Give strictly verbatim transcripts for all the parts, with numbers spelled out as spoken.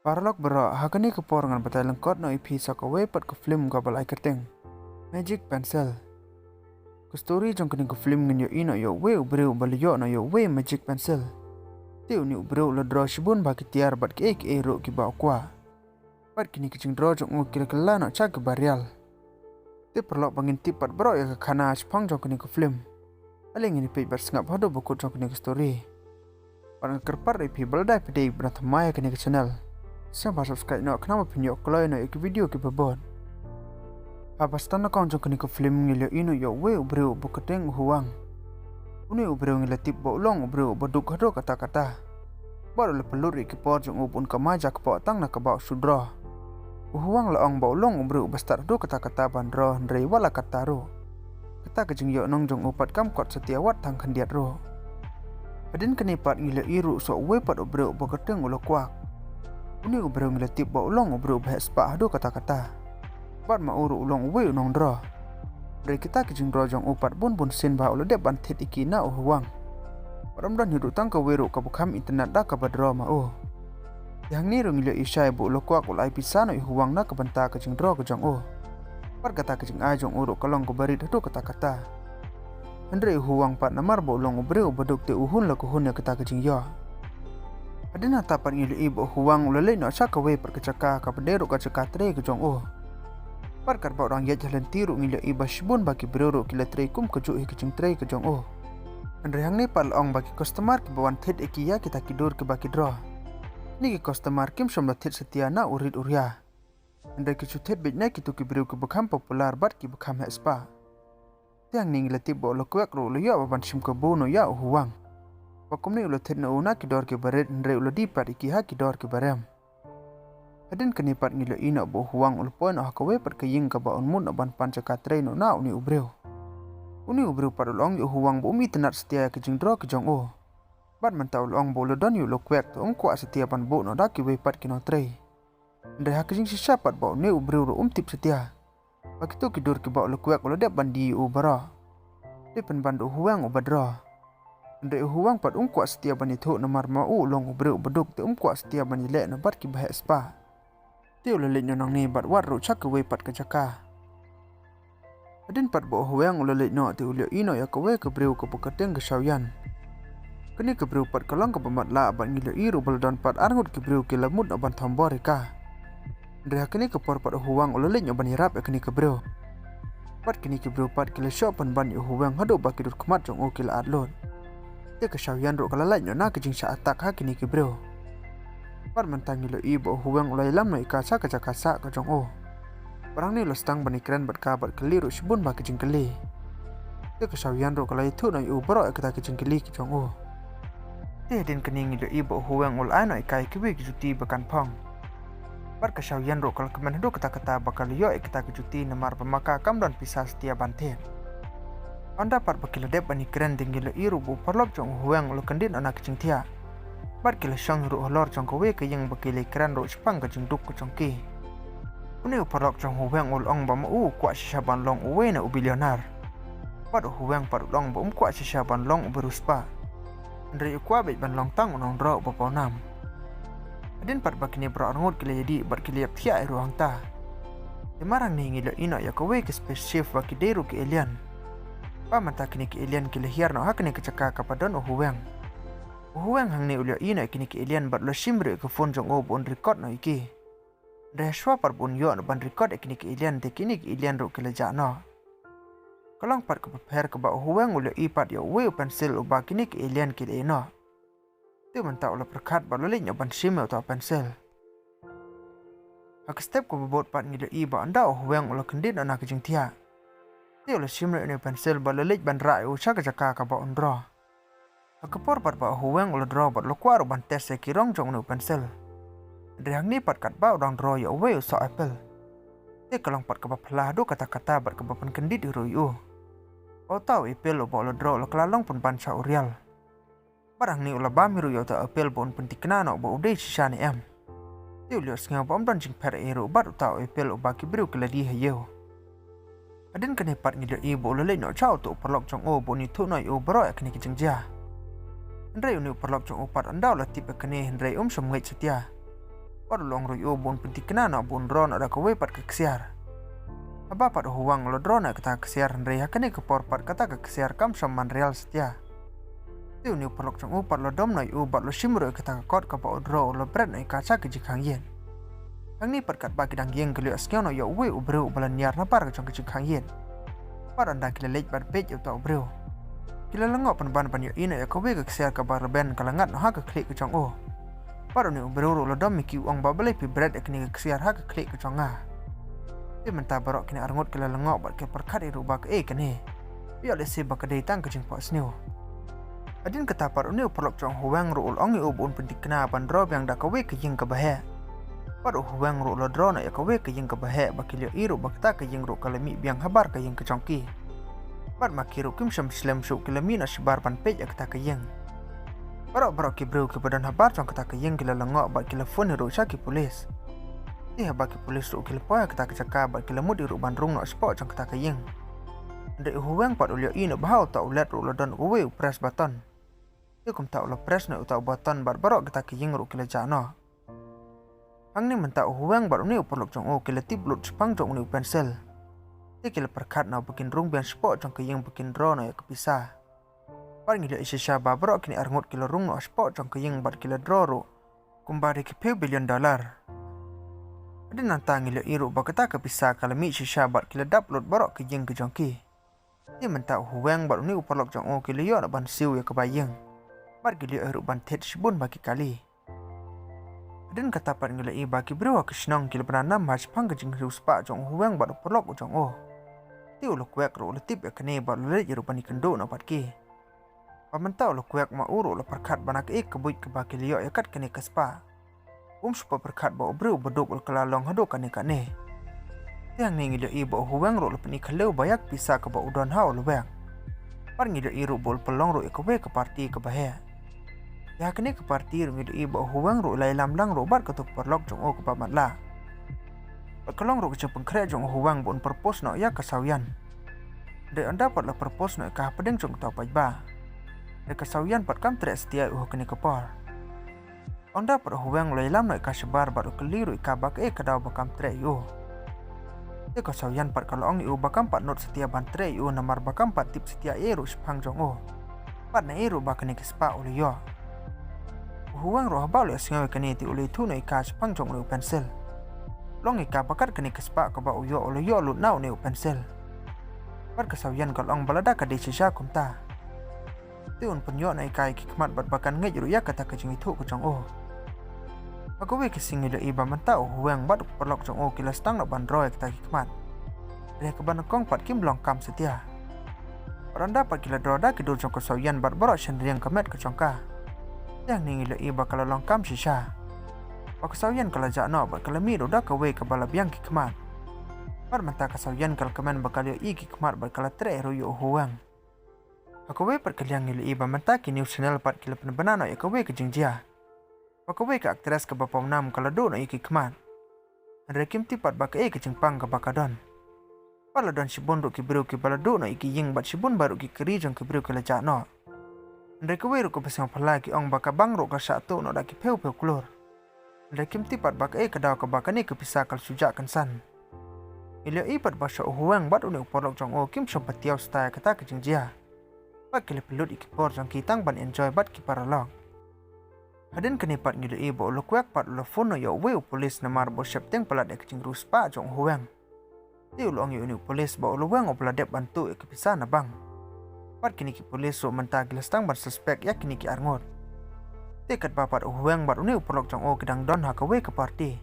Paralok baroh, ha kane ka por ngan batai lyngkot noh ïa phi sa kawei pat ka film kaba lai kyrteng Magic Pencil. Ka story jong kane ka film ngin ïohi noh ïa uwei u briew uba la ïoh noh ïa uwei magic pencil. Te une u briew u la draw shibun bha ki tiar bad kiei kiei ruh kiba u kwah. Bad kine ki jingdraw jong u ki la kylla noh sha kiba real. Te paralok, ba ngin tip pat baroh ïa ka khana shaphang jong kane ka film, ale ngin ïa peit bad sngap haduh ba kut jong kane ka story. Bad nga kyrpad ruh ïa phi ba lada phi dei ban thymmai ïa kane ka channel, sngewbha subscribe noh khnang ba phin ïoh kloi noh ïa ki video kiba bud. Haba stad nyngkong jong kane ka film ngi la ïohi noh ïa uwei u briew uba kyrteng u Huang. Une u briew ngi la tip ba u long u briew uba duk haduh katta katta. Bad u la pynlut ruh ïa ki por jong u ba un kamai jakpoh tang na kaba u shu draw. U Huang la ong ba u long u briew uba stad haduh katta katta ban draw, hynrei wat la katta ruh, kata ka jingïohnong jong u pat kam kot satia wat tang khyndiat ruh. Hadien kane pat ngi la ïohi ruh sa uwei pat u briew uba kyrteng u Lakwak. Une u briew ngi la tip ba u long u briew uba heh spah haduh katta katta. Bad ma u ruh u long uwei u nongdraw. Hynrei kita ki jingdraw jong u pat bun bun sien ba u la dep ban thied ïa ki na u Huang. Bad ym don hi ruh tang kawei ruh kaba kham internet da kaba draw ma u. Te hangne ruh ngi la ïohi shai ba u Lakwak u la ai pisa noh ïa u Huang na ka bynta ka jingdraw ka jong u. Bad kata ka jingai jong u ruh ka long kaba rit haduh katta katta. Hynrei u Huang pat, namar ba u long u briew uba duk, te u hun la ka hun ïa kata ka jingïoh. Hadien nangta pat ngi la ïohi ba u Huang u la leit noh sha kawei pat ka jaka kaba dei ruh ka jaka trei ka jong u. Bad katba u dang ïaid ha lynti ruh ngi la ïohi ba shibun bha ki briew ruh ki la trei kum kajuh hi ka jingtrei ka jong u. Hynrei hangne pat la ong ba ki customer kiba wan thied ïa ki ïa kita ki dur kiba ki draw, kine ki customer kim shym la thied satia na u rit u ria. Hynrei ki shu thied beit na kito ki briew kiba kham popular bad kiba kham heh spah. Te hangne ngi la tip ba u Lakwak ruh u la ïoh ba ban shim kabu noh ïa u Huang. Ba kumne u la thied noh u na ki dor kiba rit, hynrei u la die pat ïa ki ha ki dor kiba rem. Hadien kane pat ngi la ïohi noh ba u Huang u la poi noh ha kawei pat ka ïing kaba un mut noh ban pan jaka trei noh na une u briew. Une u briew pat u la ong ïa u Huang ba um itynnad satia ïa ka jingdraw ka jong u. Bad mynta u la ong ba u la don ïa u Lakwak, te um kwah satia ban buh noh da kiwei pat ki nongtrei. Hynrei ha ka jingshisha pat ba une u briew ruh um tip satia ba kito ki dur kiba u Lakwak u la dep ban die ïa u baroh, dei pynban da u Huang uba draw. Hynrei u Huang pat um kwah satia ban ïathuh, namar ma u u long u briew uba duk, te um kwah satia ban ïaleh noh bad kiba heh spah. Te u la leit noh nangne bad wad ruh sha kawei pat ka jaka. Hadien pat ba u Huang u la leit noh, te u la ïohi noh ïa kawei ka briew kaba kyrteng ka Shaoyan. Kane ka briew pat ka long kaba matlah bad ngi la ïohi ruh ba la don pat arngut ki briew ki la mut noh ban thombor ïa ka. Hynrei ha kane ka por pat u Huang u la leit noh ban ïarap ïa kane ka briew. Bad kine ki briew pat ki la shoh pynban ïa u Huang haduh ba ki dur khmat jong u ki la at lut. Te ka Shaoyan ruh ka la lait noh na ka jingshah attack ha kine ki briew. Bad mynta ngi la ïohi ba u Huang u la ïalam noh ïa ka sha ka jaka sah ka jong u. Bad hangne u la sdang ban ïakren bad ka bad kylli ruh shibun bha ki jingkylli. Te ka Shaoyan ruh ka la ïathuh noh ïa u baroh ïa kita ki jingkylli ki jong u. Te hadien kane ngi la ïohi ba u Huang u la ai noh ïa ka ïa kiwei ki juti ba kan phong. Bad ka Shaoyan ruh ka la kmen haduh katta katta ba ka la ïoh ïa kita ki juti, namar ba ma ka kam don pisa satia ban thied. Ynda pat ba ki la dep ban ïakren, te ngi la ïohi ruh ba u paralok jong u Huang u la kyndit noh na ka jingthiah. Bad ki la shong ruh halor jong kawei ka ïing ba ki la ïakren ruh shaphang ka jingduk ka jong ki. Une u paralok jong u Huang u la ong ba ma u u kwah shisha ban long uwei na u billionaire. Bad u Huang pat u la ong ba um kwah shisha ban long u bariewspah. Hynrei u kwah beit ban long tang u nongdraw uba pawnam. Hadien pat ba kine baroh arngut ki la ïadih bad ki la ïap thiah ïa ruh hangta. Te mar hangne ngi la ïohi noh ïa kawei ka spaceship ba ki dei ruh ki alien. Ba mynta kine ki alien ki la hiar noh ha kane ka jaka kaba don u Huang. U Huang hangne u la ïohi noh ïa kine ki alien bad u la shim ruh ïa ka phone jong u ba un record noh ïa ki. Hynrei shuwa pat ba un ïoh noh ban record ïa kine ki alien, te kine ki alien ruh ki la jah noh. Ka long pat kaba pher kaba u Huang u la ïohi pat ïa uwei u pencil uba kine ki alien ki la ïeh noh. Te mynta u la pyrkhat bad u la leit noh ban shim ïa uta u pencil. Ha ka step kaba bud pat ngi la ïohi ba ynda u Huang u la kyndit noh na ka jingthiah, te u la shim ruh ïa une u pencil bad u la leit ban rah ïa u sha ka jaka kaba un draw. Ha ka por pat ba u Huang u la draw bad u la kwah ruh ban test ïa ki rong jong une u pencil. Hynrei hangne pat katba u dang draw ïa uwei u soh apple, te ka long pat kaba phylla haduh katta katta bad kaba pynkyndit ruh ïa u. Ba uta u apple uba u la draw u la kylla long pynban sha u rial. Bad hangne u la bam hi ruh ïa uta u apple ba un pynthikna noh ba u dei shisha ne em. Te u la ïohsngew ba ym don jingpher ei ruh bad uta u apple uba ki briew ki la die ha ïew. Hadien kane pat ngi la ïohi ba u la leit noh sha uta u paralok jong u ba un ïathuh noh ïa u baroh ïa kane ka jingjia. Hynrei une u paralok jong u pat ynda u la tip ïa kane hynrei um shym ngeit satia. Pat u la ong ruh ïa u ba un pynthikna noh ba un draw noh da kawei pat ka ksiar. Haba pat u Huang u la draw noh ïa kata ka ksiar, hynrei ha kane ka por pat kata ka ksiar kam shym man real satia. Te une u paralok jong u pat u la dom noh ïa u bad u la shim ruh ïa kata ka kot kaba u draw, u la bret noh ïa ka sha ka jingkhang ïit. Hangne pat katba ki dang ïeng ki la ïohsngew noh ïa uwei u briew uba la niar na bar ka jong ka jingkhang ïit. Pat ynda ki la leit bad peit ïa uta u briew, ki la lyngngoh pynban ban ïohi noh ïa kawei ka ksiar kaba rben ka la ngat noh ha ka khlieh ka jong u. Pat une u briew ruh u la dom ïa ki, u ong ba balei phi bret ïa kane ka ksiar ha ka khlieh ka jong nga. Te mynta baroh kine arngut ki la lyngngoh bad ki pyrkhat ïa ruh ba kaei kane. Ïoh lehse ba ka dei tang ka jingphohsniew. Hadien kata pat une u paralok jong u Huang ruh u la ong ïa u ba un pynthikna ban draw biang da kawei ka ïing kaba heh. Pat u Huang ruh u la draw noh ïa kawei ka ïing kaba heh ba ki la ïohi ruh ba kata ka ïing ruh ka la mih biang habar ka ïing ka jong ki. Bad ma ki ruh kim shym slem shuh ki la mih noh shabar ban peit ïa kata ka ïing. Baroh baroh ki briew kiba don habar jong kata ka ïing ki la lyngngoh bad ki la phone ïa ruh sha ki pulis. Te haba ki pulis ruh ki la poi ha kata ka jaka bad ki la mut ïa ruh ban rung noh shapoh jong kata ka ïing. Hynrei u Huang pat u la ïohi noh ba ha uta u lad ruh u la don uwei u press button. Te kumta u la press noh uta u button bad baroh kata ka ïing ruh ki la jah noh. Hangne mynta u Huang bad une u paralok jong u ki la tip lut shaphang jong une u pencil. Te ki la pyrkhat noh ba kin rung biang shapoh jong ka ïing ba kin draw noh ïa ka pisa. Bad ngi la ïohi shisha ba baroh kine arngut ki la rung noh shapoh jong ka ïing bad ki la draw ruh kumba da ki phew billion dollar. Hadien nangta ngi la ïohi ruh ba kata ka pisa ka la mih shisha bad ki la dap lut baroh ka ïing ka jong ki. Te mynta u Huang bad une u paralok jong u ki la ïoh noh ban siew ïa kaba ïeng. Bad ki la ïoh ruh ban thied shibun ba ki kali. Hadien kata pat ngi la ïohi ba ki briew ha ka shnong ki la bna nam ha shaphang ka jingriewspah jong u Huang bad u paralok jong u. Te u Lakwek ruh u la tip ïa kane bad u la leit ruh ban ïakynduh noh bad ki. Ba mynta u Lakwek ma u ruh u la pyrkhat ba na kaei ka buit kaba ki la ïoh ïa kat kane ka spah. Um shu pyrkhat ba u briew uba duk u la kylla long haduh kane kane. Te hangne ngi la ïohi ba u Huang ruh u la pyni khyllew ba ïa ka pisa kaba u don ha u Lakwek. Bad ngi la ïohi ruh ba u la pynlong ruh ïa kawei ka party kaba heh. Ïa kane ka party ruh ngi la ïohi ba u Huang ruh u la ïalam lang ruh bad kato ka paralok jong u kaba matlah. Bad ka long ruh ka jingpynkhreh jong u Huang ba un propose noh ïa ka Sawian. Hynrei ynda pat la propose noh ïa ka hapdeng jong uta u paidbah, hynrei ka Sawian pat kam treh satia ïa u ha kane ka por. Ynda pat u Huang u la ïalam noh ïa ka shabar bad u kylli ruh ïa ka ba kaei ka daw ba kam treh ïa u. Te ka Sawian pat ka la ong ïa u ba kam pat nud satia ban treh ïa u namar ba kam pat tip satia ei ruh shaphang jong u. Bad naei ruh ba kane ka spah u la ïoh. U Huang ruh haba u la ïohsngew ïa kane te u la ïathuh noh ïa ka shaphang jong une u pencil. U la ong ïa ka ba kat kane ka spah kaba u ïoh u la ïoh lut na une u pencil. Bad ka Sawian ka la ong ba lada ka dei shisha kumta, te un pynïoh noh ïa ka ïa ki khmat bad ba kan ngeit ruh ïa kata ka jingïathuh ka jong u. Ha kawei ka sngi ngi la ïohi ba mynta u Huang bad u paralok jong u ki la sdang noh ban draw ïa kata ki khmat. Hynrei kaba nyngkong pat kim long kam satia. Bad ynda pat ki la draw da ki dur jong ka Sawian bad baroh shynriang ka met ka jong ka, te hangne ngi la ïohi ba ka la long kam shisha. Ba ka Sawian ka la jah noh bad ka la mih ruh da kawei kaba la biang ki khmat. Bad mynta ka Sawian ka la kmen ba ka la ïohi ki khmat bad ka la treh ruh ïa u Huang. Ha kawei pat ka liang ngi la ïohi ba mynta ki news channel pat ki la pynbna noh ïa kawei ka jingjia. Ba kawei ka actress kaba pawnam ka la duh noh ïa ki khmat. Hynrei kim tip pat ba kaei ka jingpang kaba ka don. Bad la don shibun ruh ki briew kiba la duh noh ïa ki ïing bad shibun bha ruh ki kari jong ki briew ki la jah noh. Hynrei kawei ruh kaba sngewphylla ki ong ba ka bank ruh ka shah tuh noh da ki phew phew klur. Hynrei kim tip pat ba kaei ka daw kaba kane ka pisa ka la shu jah kynsan. Ngi la ïohi pat ba sha u Huang bad une u paralok jong u kim shym patiaw stai ïa kata ka jingjia. Bad ki la pynlut ïa ki por jong ki tang ban enjoy bad ki paralok. Hadien kane pat ngi la ïohi ba u Lakwek pat u la phone noh ïa uwei u police namar ba u sheptieng palat ïa ka jingriewspah jong u Huang. Te u la ong ïa une u police ba u Lakwek uba la dep ban tuh ïa ka pisa na bank. Bad kine ki police ruh mynta ki la sdang ban suspect ïa kine ki arngut. Te katba pat u Huang bad une u paralok jong u ki dang don ha kawei ka party,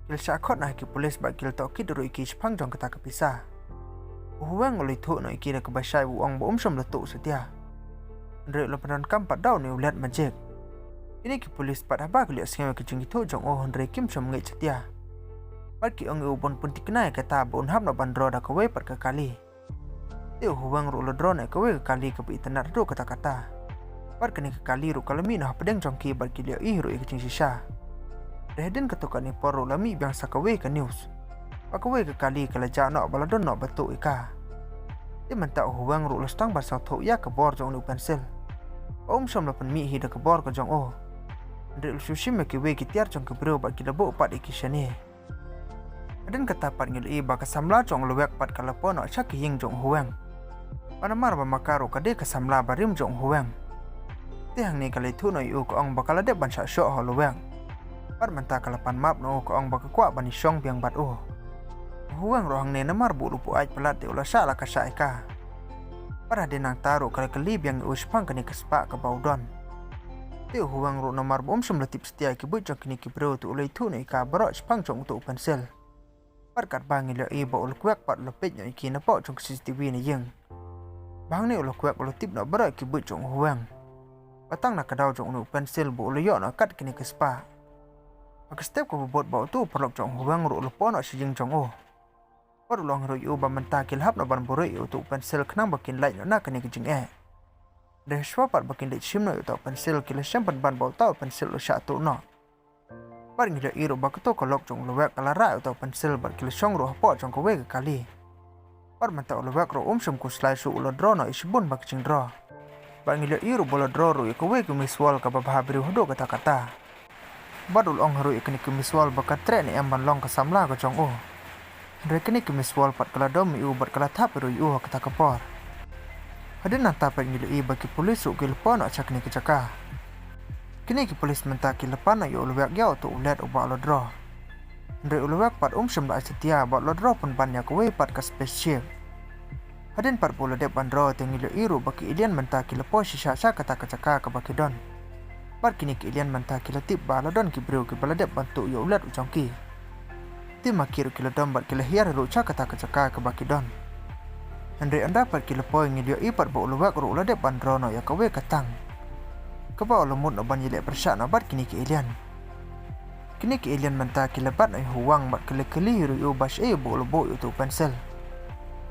ki la shah khot noh ïa ki police bad ki la tohkit ruh ïa ki shaphang jong kata ka pisa. U Huang u la ïathuh noh ïa ki da kaba shai u ong ba um shym la tuh satia. Hynrei u la pyndonkam pat da une u lad magic. Kine ki police pat haba ki la ïohsngew ïa ka jingïathuh jong u hynrei kim shym ngeit satia. Bad ki ong ïa u ban pynthikna ïa kata ba un hap noh ban draw da kawei pat ka kali. Te u Huang ruh u la draw noh ïa kawei ka kali kaba itynnad haduh katta katta. Bad kane ka kali ruh ka la mih noh hapdeng jong ki bad ki la ïohi ruh ïa ka jingshisha. Hynrei hadien katto katne por ruh la mih biang sa kawei ka news. Ba kawei ka kali ka la jah noh ba la don noh ba tuh ïa ka. Te mynta u Huang ruh u la sdang ban sngewthuh ïa ka bor jong une u pencil. Ba um shym la pynmih hi da ka bor ka jong u. Hynrei u la shu shim ïa kiwei ki tiar jong ki briew bad ki la buh pat ïa ki shane. Hadien kata pat ngi la ïohi ba ka samla jong u Lawek pat ka la poi noh sha ka ïing jong u Huweng. Ba namar ba ma ka ruh ka dei ka samla barim jong u Huweng. Te hangne ka la ïathuh noh ïa u ka ong ba ka la dep ban shah shoh ha u Lawek. Bad mynta ka la pan map noh u ka ong ba ka kwah ban ïashong biang bad u. U Huweng ruh hangne namar ba u la buaid palat te u la shah la ka shah ïa ka. Bad hadien nangta ruh ka la kylli biang ïa u shaphang kane ka spah kaba u don. Te u Huweng ruh namar ba um shym la tip satia ïa ki buit jong kine ki briew te u la ïathuh noh ïa ka baroh shaphang jong uto u pensil. Bad katba ngi la ïohi ba u Lawek pat u la peit noh ïa ki napoh jong ka C C T V na ïing. Ba hangne u Lawek u la tip noh baroh ïa ki buit jong u Huweng. Ba tang na ka daw jong une u pensil ba u la ïoh noh kat kane ka spah. Ha ka step kaba bud ba uto u paralok jong u Huweng ruh u la poi noh sha ïing jong u. Bad u la ong ruh ïa u ba mynta ki la hap noh ban buhrieh ïa uto u pensil khnang ba kin lait noh na kane ka jingeh. Hynrei hashwa pat ba kin leit shim noh ïa uto u pensil ki la shem pynban ba uto u pensil u shah tuh noh. Bad ngi la ïohi ruh ba kato ka lok jong u Lawek ka la rah ïa uto u pensil bad ki la shong ruh hapoh jong kawei ka kali. Bad mynta u Lawek ruh um shym khuslai shuh, u la draw noh ïa shibun ba ki jingdraw. Bad ngi la ïohi ruh ba u la draw ruh ïa kawei ka Miss World kaba bha briew haduh katta katta. Bad u la ong ruh ïa kane ka Miss World ba ka treh ne em ban long ka samla ka jong u. Hynrei kane ka Miss World pat ka la dom ïa u bad ka la thap ruh ïa u ha kata ka por. Hadien nangta pat ngi la ïohi ba ki pulis ruh ki la poi noh sha kane ka jaka. Kine ki pulis mynta ki la pan noh ïa u Lawek ïa uto u led uba u la draw. Hynrei u Lawek pat um shym la ai satia bad u la draw pynban ïa kawei pat ka spaceship. Hadien pat ba u la dep ban draw te ngi la ïohi ruh ba ki alien mynta ki la poi shisha sha kata ka jaka kaba ki don. Bad kine ki alien mynta ki la tip ba la don ki briew kiba la dep ban tuh ïa u led u jong ki. Te ma ki ruh ki la dom bad ki la hiar ruh sha kata ka jaka kaba ki don. Hynrei ynda pat ki la poi ngi la ïohi pat ba u Lawek ruh u la dep ban draw noh ïa kawei ka tank. Kaba u la mut noh ban ïaleh pyrshah noh bad kine ki alien. Kine ki alien mynta ki la bat noh ïa u Huwang bad ki la kylli ruh ïa u ba shaei ba u la buh ïa uto u pensil.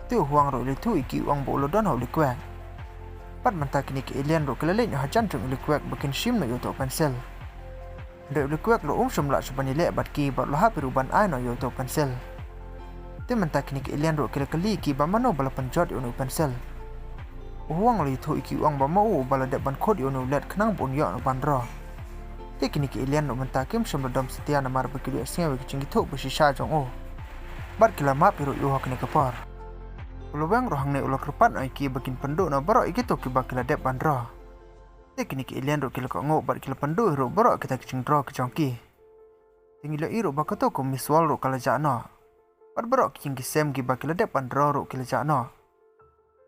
Te u Huwang ruh u la ïathuh ïa ki u ong ba u la don ha u Lawek. Bad mynta kine ki alien ruh ki la leit noh hajan jong u Lawek ba kin shim noh ïa uto u pensil. Hynrei u Lawek ruh um shym lah shuh ban ïaleh bad ki bad u la hap ruh ban ai noh ïa uto u pensil. Te mynta kine ki alien ruh ki la kylli ïa ki ba mano ba la pynjot ïa une u pensil. U Huwang u la ïathuh ïa ki u ong ba ma u uba la dep ban khot ïa une u led khnang ba un ïoh noh ban draw. Te kine ki alien ruh mynta kim shym la dom satia namar ba ki la ïohsngew ïa ka jingïathuh ba shisha jong u. Bad ki la map ruh ïa u ha kane ka por. U Lawek ruh hangne u la kyrpad noh ïa ki ba kin pynduh noh baroh ïa kito kiba ki la dep ban draw. Te kine ki alien ruh ki la kohnguh bad ki la pynduh ruh baroh kita ki jingdraw ki jong ki. Te ngi la ïohi ruh ba kato ka Miss World ruh ka la jah noh. Bad baroh ki ïing ki sem kiba ki la dep ban draw ruh ki la jah noh.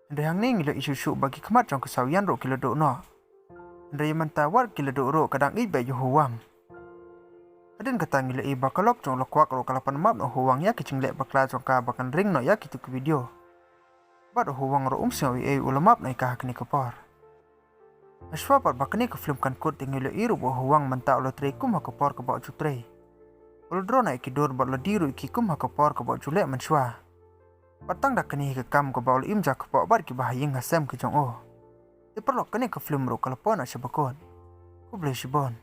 Hynrei hangne ngi la ïohi shuh shuh ba ki khmat jong ka Sawian ruh ki la duh noh. Hynrei ïa mynta wat ki la duh ruh ka dang ïeit beit ïa u Huwang. Hadien kata ngi la ïohi ba ka lok jong u Lawek ruh ka la pan map noh u Huwang ïa ka jingleh bakla jong ka ba kan ring noh ïa kito ki video. Bad u Huwang ruh um sngew ei ei, u la map noh ïa ka ha kane ka por. Hashwa pat ba kane ka film kan kut te ngi la ïohi ruh ba u Huwang mynta u la trei kum ha ka por kaba u ju trei. U la draw noh ïa ki dur bad u la die ruh ïa ki kum ha ka por kaba u ju leh mynshwa. Bad tang da kane hi ka kam kaba u la im ja kpoh bad kiba ha ïing ha sem ki jong u. Te paralok, kane ka film ruh ka la poi noh sha ba kut. Khublei shibun.